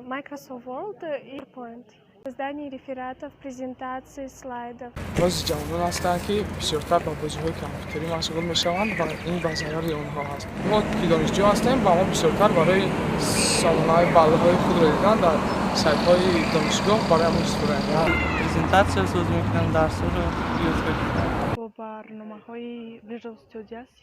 Microsoft Word и PowerPoint. Создание рефератов, презентаций, слайдов. Бози ҷавонон ҳастанд, ки бисёртар ба бозиҳои компютерӣ машғул мешаванд ва ин ба зарари онҳо аст. Мо ки донишҷӯ ҳастем, ба мо бисёртар барои сомонаҳои баллҳои худро дидан дар сайтҳои донишгоҳ барои мо истифода мебаранд. Презентатсия соз мекунам, дарсҳоро ёд мегирам. Бо барномаҳои Visual Studio, C#,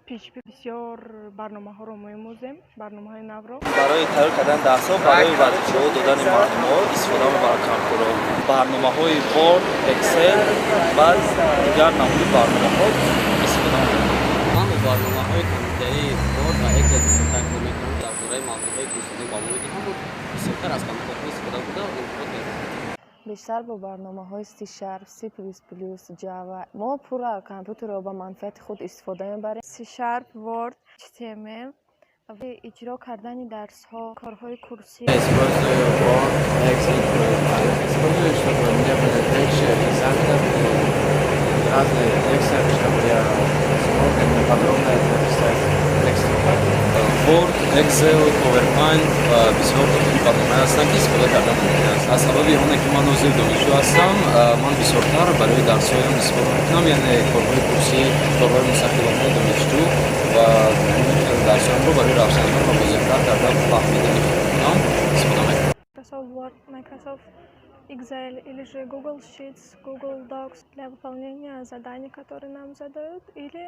PHP бисёр барномаҳоро меомӯзем, барномаҳои навро. Барои тайёр кардани дарсҳо, барои вазифаҳо додани муаллимҳо истифода мебарам компютерро. Барномаҳои Word, Excel ва дигар намуди барномаҳо истифода мебарам. Ман бо барномаҳои компютерии Word ва Excel бисёртар кор мекунам. Дар бораи мавзӯъҳое, ки устодон ба мо медиҳанд, бисёртар аз компютерҳо истифода бурда, онҳо Бештар бо барномаҳои C#, C++, Java. Мо пурра компютерро ба манфиати худ истифода мебарем. C#, Word, HTML, иҷро кардани дарсҳо, корҳои курсӣ. Использую Word, Excel, использую, чтобы мне было легче экзаменов и разные лекции, чтобы я смог именно подробно это написать текстом. Word, Excel, PowerPoint ва бисёр барномаҳое ҳастанд, ки истифода кардан мумкин аст. Аз сабаби оне ки ман ҳозир донишҷӯ ҳастам, ман бисёртар барои дарсҳоям истифода мекунам, яъне корҳои курсӣ, корҳои мустақилонаи донишҷӯ ва дарсҳоямро барои равшантар ва возеҳтар карда фаҳмидани худам истифода мекунам. Microsoft Word, Microsoft Excel или же Google Sheets, Google Docs для выполнения заданий, которые нам задают, или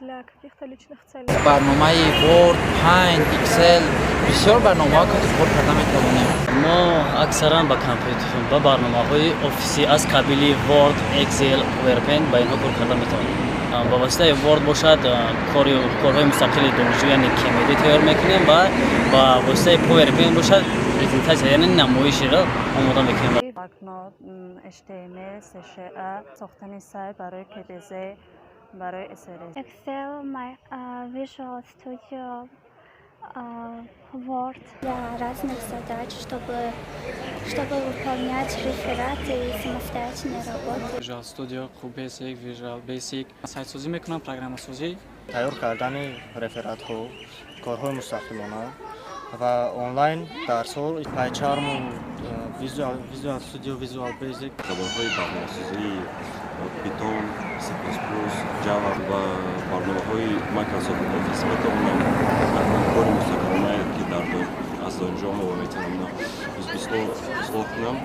для каких-то личных целей. Барномаи Word, Paint, Excel, бисёр барномаҳо, ки кор карда метавонем. Мо аксаран ба компютер, ба барномаҳои офисӣ аз қабили Word, Excel, PowerPoint, ба инҳо кор карда метавонем. Ба воситаи Word бошад, корҳои мустақили донишҷӯ, яъне КМД тайёр мекунем ва ба воситаи PowerPoint бошад, презентатсия, яъне намоиширо омода мекунем. Блокнот, HTML, CSS, сохтани сайт барои КДЗ, барои СРС. Excel, Visual Studio, Word для разных задач, чтобы выполнять рефераты и самостоятельные работы. Visual Studio, QBasic, Visual Basic, сайтсозӣ мекунам, программасозӣ. Тайёр кардани рефератҳо, корҳои мустақилона ва онлайн дарсҳо, PyCharm, Visual Studio, Visual Basic. Забонҳои барномасозии Python, C++, Java ва барномаҳои Microsoft Office метавонам кори мустақилонае, ки дар аз донишҷӯ омода метавонам, ислоҳ кунам.